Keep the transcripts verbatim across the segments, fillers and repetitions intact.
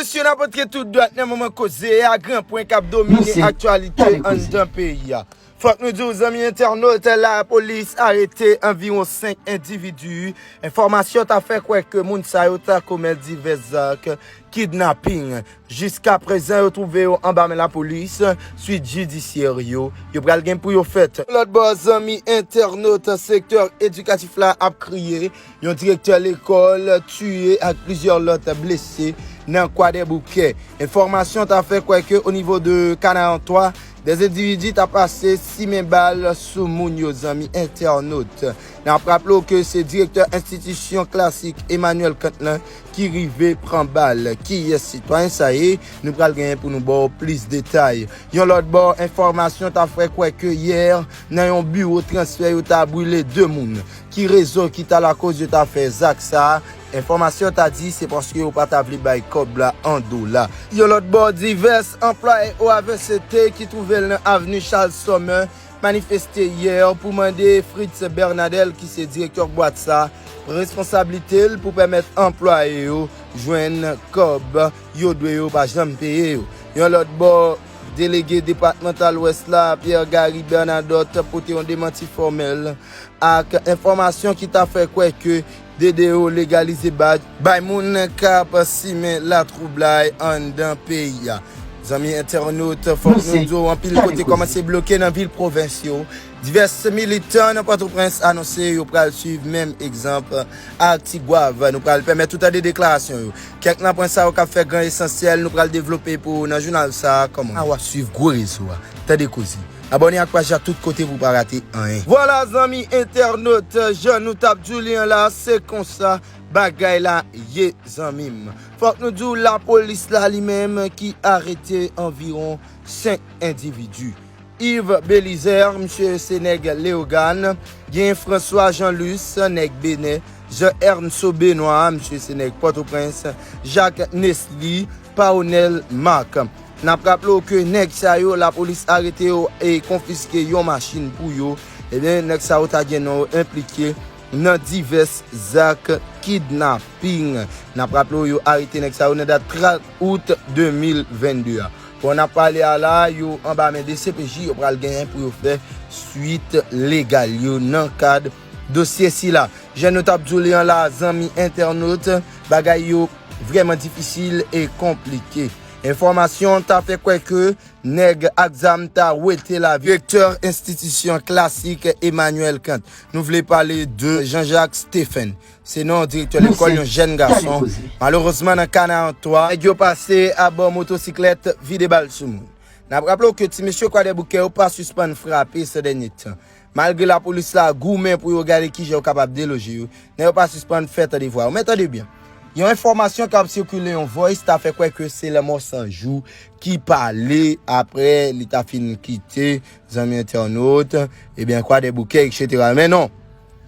Mesye, n ap antre tou dwat nan moman koze a, gran pwen k ap domine aktyalite anndan peyi a. Fòk nou di w, zanmi entènot, lapolis arete anviwon senk endividi. Enfòmasyon ta fè kwè ke moun sa yo ta komèt divès zak kidnaping. Jiskaprezan, yo twouve yo anba men lapolis, swit jidisyè yo, yo pral gen pou yo fèt. Lòt bò, zanmi entènot, sektè edikatif la ap kriye. Yon direktè lekòl tiye ak plizyè lòt blese nan Kwadèboukè. Enfòmasyon ta fè kwè ke o nivo de Kanaran twa, dè endividi ta pase simen bal sou moun yo, zanmi entènot. N ap raple w ke se direktè enstitisyon klasik Emmanuel Kant lan ki rive pran bal. Kiyès sitwayen sa ye? Nou pral genyen pou nou ba w plis detay. Yon lòt bò, enfòmasyon ta fè kwè ke yè, nan yon biwo transfè, yo ta brile de moun. Ki rezon ki ta lakoz yo ta fè zak sa a? Enfòmasyon ta di se paske yo pa ta vle bay kòb la an dola. Yon lòt bò, divès anplwaye O A V C T ki twouve l nan avni Charles Sommer manifeste yè pou mande Fritz Bernadel, ki se direktè bwat sa, pran responsablite l pou pèmèt anplwaye yo jwenn kòb yo dwe yo pa janm peye yo. Yon lòt bò, delege depatmantal Wès la, Pierre Gary Bernadotte, pote yon demanti fòmèl ak enfòmasyon ki ta fè kwè ke D D O legalize badj bay moun k ap simen latwoublay anndan peyi a. Zanmi entènot, fòk nou di w, anpil kote kòmanse bloke nan vil pwovens yo. Divès militan nan Pòtoprens anonse yo pral swiv menm egzanp ak Tigwav. Nou pral pèmèt ou tande deklarasyon yo. Kèk nan pwen sa yo k ap fè gran esansyèl, nou pral devlope pou ou nan jounal sa a. Kòman w ap swiv gwo rezo a? Tande koze. Abòne ak paj la tout kote pou w pa rate anyen. Vwala, zanmi entènot, jan nou t ap di w li an la, se konsa bagay la ye, zanmi m. Fòk nou di w, lapolis la li menm ki arete anviwon senk endividi. Yves Belizaire, misye se nèg Leyogàn, gen François Jean Luce, nèg Benè, Jean Ernso Benoît, misye se nèg Pòtoprens, Jacques Nesly, Paonel Marc. N ap raple w ke nèg sa yo, lapolis arete yo e konfiske yon machin pou yo. Ebyen, nèg sa yo ta gen non yo enplike nan divès zak kidnaping. N ap raple w, yo arete nèg sa yo nan dat trant out de mil vennde a. Bon, n ap pale a la, yo anba men D C P J, yo pral genyen pou yo fè swit legal yo nan kad dosye sila. Jan nou t ap di w li an la, zanmi entènot, bagay yo vrèman difisil e konplike. Enfòmasyon ta fè kwè ke nèg ak zam ta wete lavi direktè enstitisyon klasik Emmanuel Kant. Nou vle pale de Jean-Jacques Stephen. Se non direktè lekòl, yon jèn gason. Malerezman, nan Kanaran twa, nèg yo pase abò motosiklèt, vide bal sou moun. N ap raple w ke ti mesye Kwadèboukè yo pa sispann frape sè dènye tan. Malgre lapolis la goumen pou yo gade kijan yo kapab deloje yo, nèg yo pa sispann fè tande vwa yo. Men tande byen. Yon enfòmasyon k ap sikile, yon voice ta fè kwè ke se Lanmò San Jou ki pale apre li ta fin kite zanmi entènot, ebyen, Kwadèboukè, etsetera. Men non.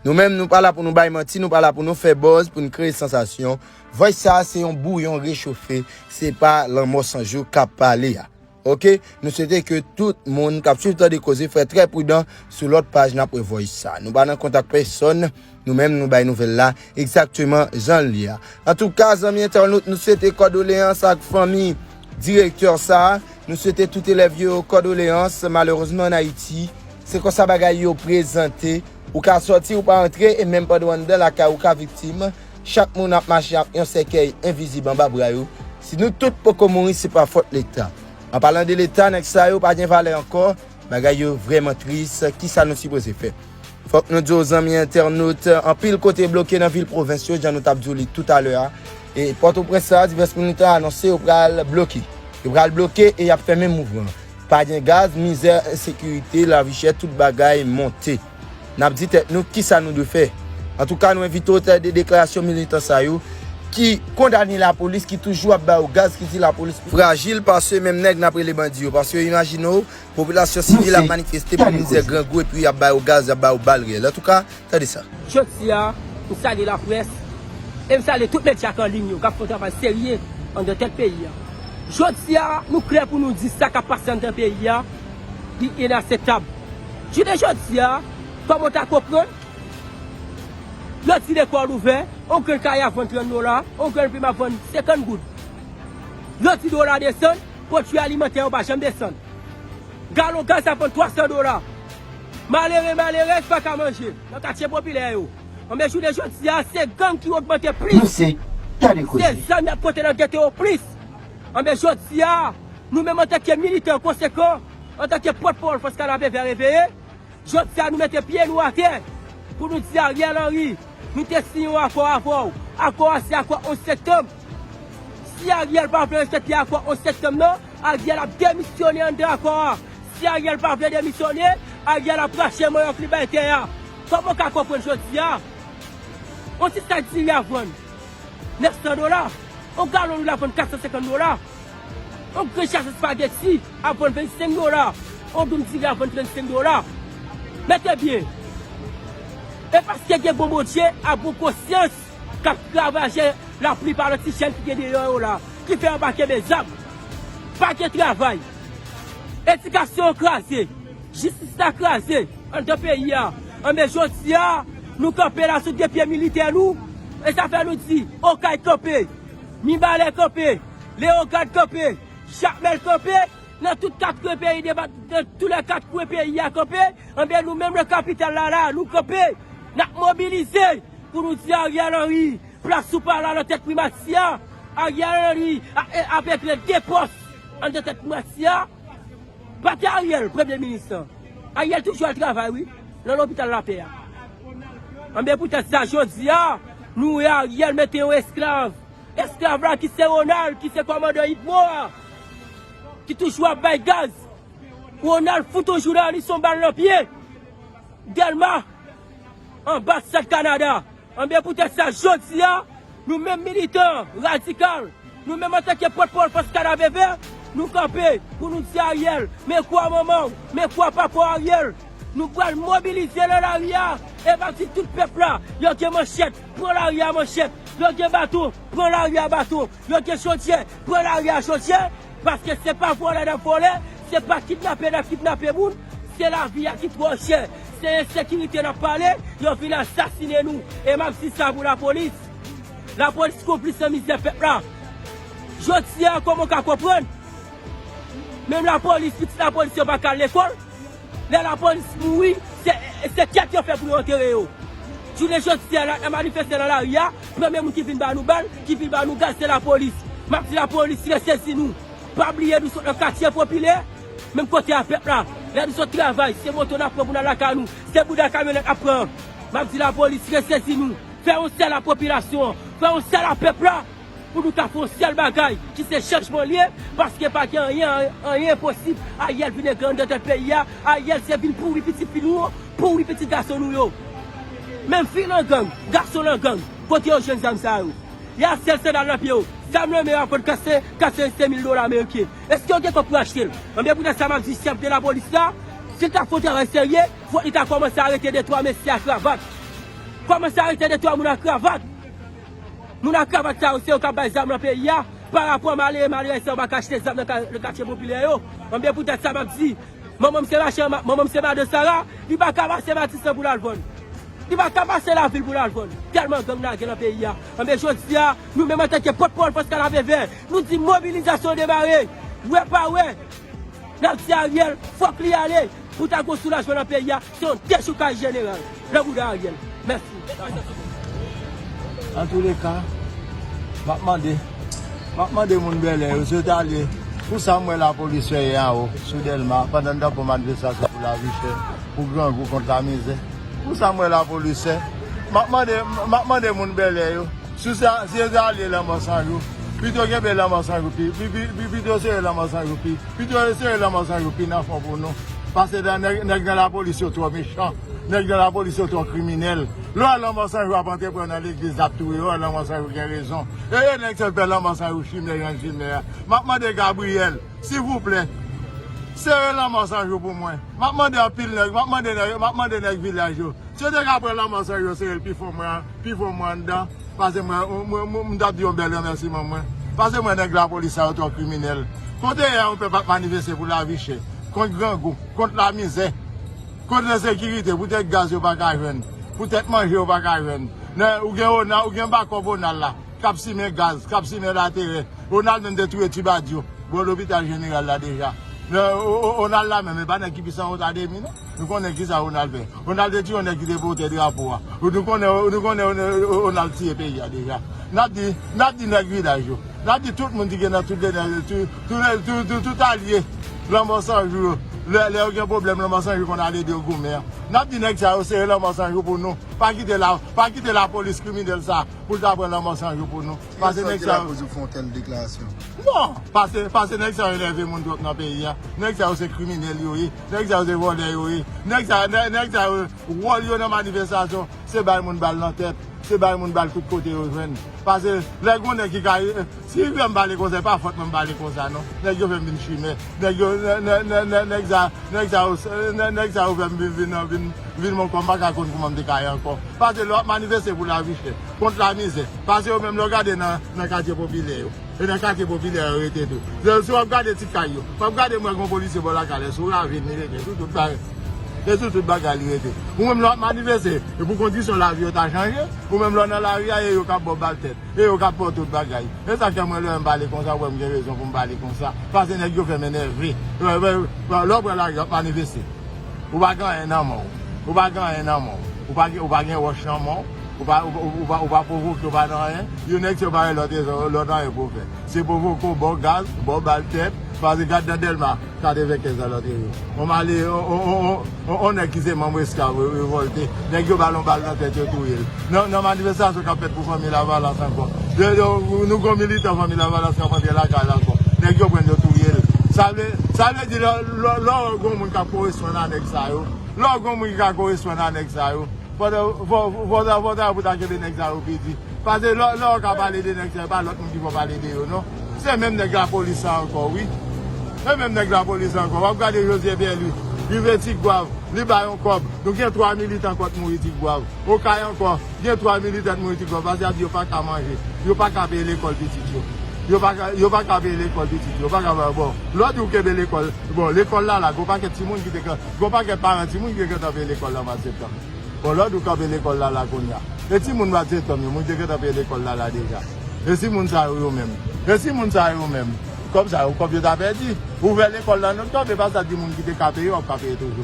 Nou menm, nou pa la pou nou bay manti, nou pa la pou nou fè buzz, pou n kreye sansasyon. Voice sa a se yon bouyon rechofe, se pa Lanmò San Jou k ap pale a. Oke, nou swete ke tout moun k ap swiv Tande Koze fè trè pridan sou lòt paj n ap wè voice sa. Nou pa nan kontak pèsonn, nou menm nou bay nouvèl la egzakteman jan l ye a. Antouka, zanmi entènot, nou swete kondoleyans ak fanmi direktè sa a. Nou swete tout elèv yo kondoleyans. Malerezman, ann Ayiti, se konsa bagay yo prezante. Ou ka sòti, ou pa antre, e menm pandan w anndan lakay ou, ou ka viktim. Chak moun ap mache ak yon sèkèy envizib anba bra yo. Si nou tout poko mouri, se pa fòt Leta. An palan de Leta, nèg sa yo pa gen valè ankò. Bagay yo vrèman tris. Kisa nou sipoze fè? Fòk nou di w, zanmi entènot, anpil kote bloke nan vil pwovens yo, jan nou t ap di w li toutalè a. E Pòtoprens la, divès militan anonse yo pral bloke. Yo pral bloke e y ap fèmen mouvman. Pa gen gaz, mizè, ensekirite, lavi chè, tout bagay monte. N ap di tèt nou kisa nou dwe fè. Antouka, nou envite w tande deklarasyon militan sa yo ki kondane lapolis, ki toujou ap ba yo gaz, ki di lapolis frajil, paske menm nèg n ap rele bandi yo. Paske imajine w, popilasyon sivil ap manifeste pou mizè, grangou, epi y ap ba yo gaz, y ap ba yo bal reyèl. Antouka, tande sa. Jodi a, m salye laprès e m salye tout medya k an liy yo, k ap fè yon travay serye anndan tèt peyi a. Jodi a, nou klè pou nou di sa k ap pase anndan peyi a, li inakseptab. Jounen jodi a, kòman w ta konprann, lè w di lekòl ouvè, yon grenn kay ap vann trant dola, yon grenn plim ap vann senkant goud. Yo di dola desann, pwodui alimantè yo pa janm desann. Galon gaz ap vann twa san dola. Malere, malerèz pa ka manje nan katye popilè yo. Anben, jounen jodi a, se gang ki ogmante plis. Se zam y ap pote nan geto yo plis. Anben, jodi a, nou menm antanke militan konsekan, antanke pòtpawòl Fòs Kanapevè Reveye, jodi a, nou mete pye nou atè pou nou di Ariel Henry, nou te siyen yon akò avè w. Akò a se akò onz septanm. Si Ariel pa vle respekte akò onz septanm nan, Ariel ap demisyone anndan akò a. Si Ariel pa vle demisyone, Ariel ap rache manyòk li bay tè a. Kòman w ka konprann jodi a? On ti sak diri ap vann nèf san dola. On galon lwil ap vann kat san senkant dola. On grenn sachet espageti ap vann vennsenk dola. On doum diri ap vann trannsenk dola. Mete byen. E paske gen bon Bondye ak bon konsyans k ap travay, laplipa nan ti jèn ki gen deyò yo la, ki fè yo pa kenbe zam. Pa gen travay. Edikasyon an kraze. Jistis la kraze anndan peyi a. Anben, jodi a, nou kanpe la sou de pye militè nou. E sa fè nou di, Okay kanpe, Mibalè kanpe, Leyogàn kanpe, Jakmèl kanpe, nan tout kat kwen peyi, deba-, nan tout lè kat kwen peyi a kanpe. Anben, nou menm nan kapital la, la, nou kanpe. N ap mobilize pou nou di Ariel Henry, plas ou pa la nan tèt primati a. Ariel Henry a, e, ap egle de pòs anndan tèt primati a. Pa te Ariel, premye minis lan. Ariel toujou al travay, wi, nan lopital Lapè a. Anben, poutèt sa, jodi a, nou wè Ariel mete yon esklav. Esklav la ki se Ronald, ki se kòmandan Itmo a, ki toujou ap bay gaz. Ronald fout yon jounalis yon bal nan pye. Dèlma, anbasad Kanada. Anben, poutèt sa, jodi a, nou menm militan radikal, nou menm antanke pòtpawòl Fòs Kanapevè, nou kanpe pou nou di Ariel, men kwa manman w, men kwa papa w Ariel. Nou pral mobilize nan lari a, e m ap di tout pèp la, yo gen manchèt, pran lari a manchèt, yo gen baton, pran lari a baton, yo gen chodyè, pran lari a chodyè, paske se pa vòlè n ap vòlè, se pa kidnape n ap kidnape moun, se lavi a ki twò chè, se ensekirite n ap pale, yo vin asasinen nou, e m ap di sa pou lapolis. Lapolis konplis nan mizè pèp la. Jodi a, kòman w ka konprann? Menm lapolis, pitit lapolis yo pa ka al lekòl. Lè lapolis mouri, se, se kèt yo fè pou yo antere yo. Jounen jodi a, n ap manifeste nan lari a, premye moun ki vin ba nou bal, ki vin ba nou gaz, se lapolis. M ap di lapolis, resezi nou. Pa bliye nou sot nan katye popilè, menm kote a pèp la. Lè nou sot travay, se moto n ap pran pou n al lakay nou, se bouda kamyonèt n ap pran. M ap di lapolis, resezi nou. Fè yon sèl a popilasyon an, fè yon sèl a pèp la, pou nou ka fè yon sèl bagay, ki se chanjman l ye, paske pa gen anyen, anyen enposib. Ariel vin engrandè tèt peyi a, Ariel se vin pouri pitit fi nou yo, pouri pitit gason nou yo. Menm fi nan gang, gason nan gang, kote yo jwenn zam sa yo? Y a sèl sandal nan pye yo. Zam nan men yo ap vann kat san, kat san mil dola ameriken. Èske yo gen kòb pou achte l? Anben, poutèt sa, m ap di chèf de lapolis la, si l t ap fè yon travay serye, fòk li ta kòmanse arete de twa mesye a kravat. Kòmanse arete de twa moun a kravat. Moun a kravat sa yo, se yo k ap bay zam nan peyi a. Pa rapò malere, malere sa yo pa ka achte zam nan ka-, nan katye popilè yo. Anben, poutèt sa, m ap di, manman m se machan, ma-, manman m se madan Sara, li pa ka pase Matisan pou l al vann. Li pa ka pase lavil pou l al vann. Tèlman gang lage nan peyi a. Anben, jodi a, nou menm antanke pòtpawòl Fòs Kanapevè, nou di mobilizasyon demare. Wè pa wè. N ap di Ariel, fòk li ale pou ta gon soulajman nan peyi a. Se yon dechoukaj jeneral nan bouda Ariel. Mèsi. Antouleka, m ap mande, m ap mande moun Bèlè yo, si yo t ale, pou sa m wè lapolis fè yè anwo, sou Dèlma, pandan n t ap fè manifestasyon pou lavi chè, pou grangou, kont lamizè. Pou sa m wè lapolis fè, m ap mande, m ap mande moun Bèlè yo, si sa, si yo t ale Lanmò San Jou, pito kenbe Lanmò San Jou pi, pi, pi, pi, pito sere Lanmò San Jou pi, pito sere Lanmò San Jou pi nan fon pou nou. Pase nan nèg, nèg nan lapolis yo twò mechan. Nèg nan lapolis yo twò kriminèl. Lè w wè Lanmò San Jou ap antreprann nan legliz, l ap touye w, Lanmò San Jou gen rezon. E, e nèg sa yo fè Lanmò San Jou chimè, jan chimè a. M ap mande Gabriyèl, silvouplè, sere Lanmò San Jou pou mwen. M ap mande anpil nèg, m ap mande nèg, m ap mande nèg vilaj yo. Si yo te ka pran Lanmò San Jou, sere l pi fon mwen, pi fon mwen anndan. Pase mwen, mwen, mwen, m t ap di yon bèl remèsiman mwen. Pase mwen nèg lapolis sa yo twò kriminèl. Kote yè yon pèp ap manifeste pou lavi chè, kont grangou, kont lamizè, kont ensekirite, poutèt gaz yo pa ka jwenn, poutèt manje yo pa ka jwenn. Nan, ou gen Ona-, ou gen bakòp Onal la, k ap simen gaz, k ap simen laterè, Ronald menm te touye Ti Badio bò lopital jeneral la deja. Men, o, o, Ronald la menm, e pa nèg ki pi sanwont a demi, non. Nou konnen kisa Ronald fè. Ronald te tiye yon nèg ki te pote drapo a. Nou konnen, nou konnen, o, o, Ronald tiye peyi a deja. N ap di, n ap di nèg vilaj yo. N ap di tout moun ki gen nan tout le, tout, tout, tout, tout, tout alye Lanmò San Jou yo. Lè, lè yo gen pwoblèm, Lanmò San Jou konn al ede yo goumen an. N ap di nèg sa yo sere Lanmò San Jou pou nou. Pa kite la, pa kite lapolis kriminèl sa pou l ta pran Lanmò San Jou pou nou. Pase nèg sa yo. Lapolis fè yon tèl deklarasyon. Non, pase, pase nèg sa yo enève moun twòp nan peyi a. Nèg sa yo se kriminèl yo ye. Nèg sa yo se vòlè yo ye. Nèg sa, nè-, nèg sa yo, wòl yo nan manifestasyon, se bay moun bal nan tèt, se bay moun bal tout kote yo jwenn. Pase lè gon nèg ki ka, si m pale konsa, e pa fòt mwen m pale konsa, non. Nèg yo fè m vin chimè. Nèg yo, nè-, nè-, nè-, nè-, nèg sa, nèg sa yo, nè-, nèg sa yo fè m vin, vin, vin, vin mon kò, m pa ka konn kouman m te ka ye ankò. Pase lè w ap manifeste pou lavi chè, kont lamizè. Pase yo menm lè w gade nan, nan katye popilè yo. E nan katye popilè yo rete tou. Se, si w ap gade ti kay yo, w ap gade mwen gon polisye bò lakay la, sou ravin li rete, sou tout bagay. E sou tout bagay li rete. Ou menm lè w ap manifeste, e pou kondisyon lavi yo ta chanje, ou menm lè w nan lari a, e yo k ap ba w bal tèt. E yo k ap pran tout bagay. E sa k fè mwen lè m pale konsa, ou wè m gen rezon pou m pale konsa. Pase nèg yo fè m enève. Lè, lè, lè w pran lari, w ap manifeste. Ou pa gen anyen nan men w. Ou pa gen anyen nan men w. Ou pa gen, ou pa gen wòch nan men w. Ou pa, ou, ou, ou pa, ou pa pwovoke, ou pa nan anyen. Yon nèg se yo pa gen lòt rezon, lòt anyen pou w fè. Se pwovoke w, ba w gaz, ba w bal tèt, pase gad nan Dèlma, katrevenkenz nan lòt yo. On male, on, on, on, on, on nèg ki se manm Eskav re-, revòlte. Nèg yo ba l on bal nan tèt, yo touye l. Nan, nan manifestasyon k ap fèt pou Fanmi Lavalas ankò. Yo, yo, nou gon militan Fanmi Lavalas k ap antre lakay l ankò. Nèg yo pran l, yo touye l. Sa vle, sa vle di lè, lè, lè w wè gon moun k ap koresponn a nèg sa yo, lè w wè gon moun ki ka koresponn a nèg sa yo, fò, fò, fò, fò, fò, fò pou ta kenbe nèg sa yo piti. Pase lè, lè w ka pale de nèg sa yo, e pa lòt moun ki fò pale de yo, non. Se menm nèg lapolis sa ankò, wi. Se menm nèg lapolis sa ankò. W ap gade José Pierre Louis, rive Ti Gwav, li bay yon kòb. Nou gen twa militan k ap mouri Ti Gwav. Okay ankò, gen twa militan k mouri Ti Gwav, pase y ap di yo pa ka manje, yo pa ka peye lekòl pitit yo. Yo pa ka, yo pa ka peye lekòl pitit yo, yo pa ka, bon, lè w di w kenbe lekòl, bon, lekòl la la, gon pakèt timoun ki te gen, gon pakèt paran timoun ki te gentan peye lekòl la mwa septanm. Bon, lòd ou kanpe lekòl la la kounye a. E timoun mwa septanm yo, moun te gentan peye lekòl la la deja. E si moun sa yo, yo menm? E si moun sa yo menm? Kòb sa yo, kòb yo ta pèdi. Ouvè lekòl la nan oktob, e pa sa di moun ki te ka peye yo ap ka peye toujou.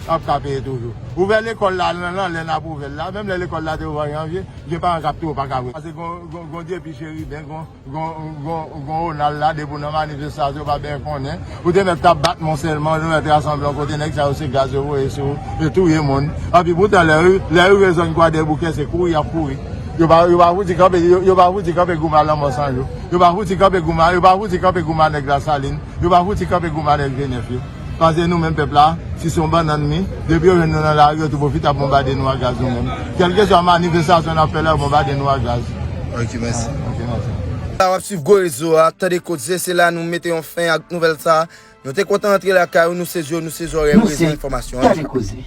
Ap ka peye toujou. Ouvè lekòl la nan, nan lè n ap ouvè l la, menm lè lekòl la te ouvè an janvye, gen paran k ap tou yo pa ka vre. Pase gon, gon, gon depi cheriben, gon Gon, gon, gon Ronald la, depi w nan manifestasyon, w pa byen konnen. Ou te mèt t ap bat men w sèlman, ou te mèt rasanble yon kote, nèg sa yo se gaz yo voye sou ou, yo touye moun. Anpi poutan, lè yo, lè yo rive zòn Kwadèboukè, se kouri y ap kouri. Yo pa, yo pa fouti kanpe, yo, yo pa fouti kanpe goumen a Lanmò San Jou. Yo pa fouti kanpe goumen, yo pa fouti kanpe goumen a nèg Lasalin. Yo pa fouti kanpe goumen a nèg Jenèf yo. Pase nou menm pèp la, si se yon bannann mi, depi yo jwenn nou nan lari, yo tou pwofite ap bonbade nou ak gaz nou menm. Kèlkeswa manifestasyon n ap fè la, yo bonbade nou ak gaz. Ok, mèsi. Ok, mèsi. La w ap swiv Gwo Rezo a, tande koze, se la nou mete yon fen ak nouvèl sa. Nou te kontan rantre lakay ou, nou sezi w, nou se zòrèy, nou se Rezo Enfòmasyon an. Tande koze.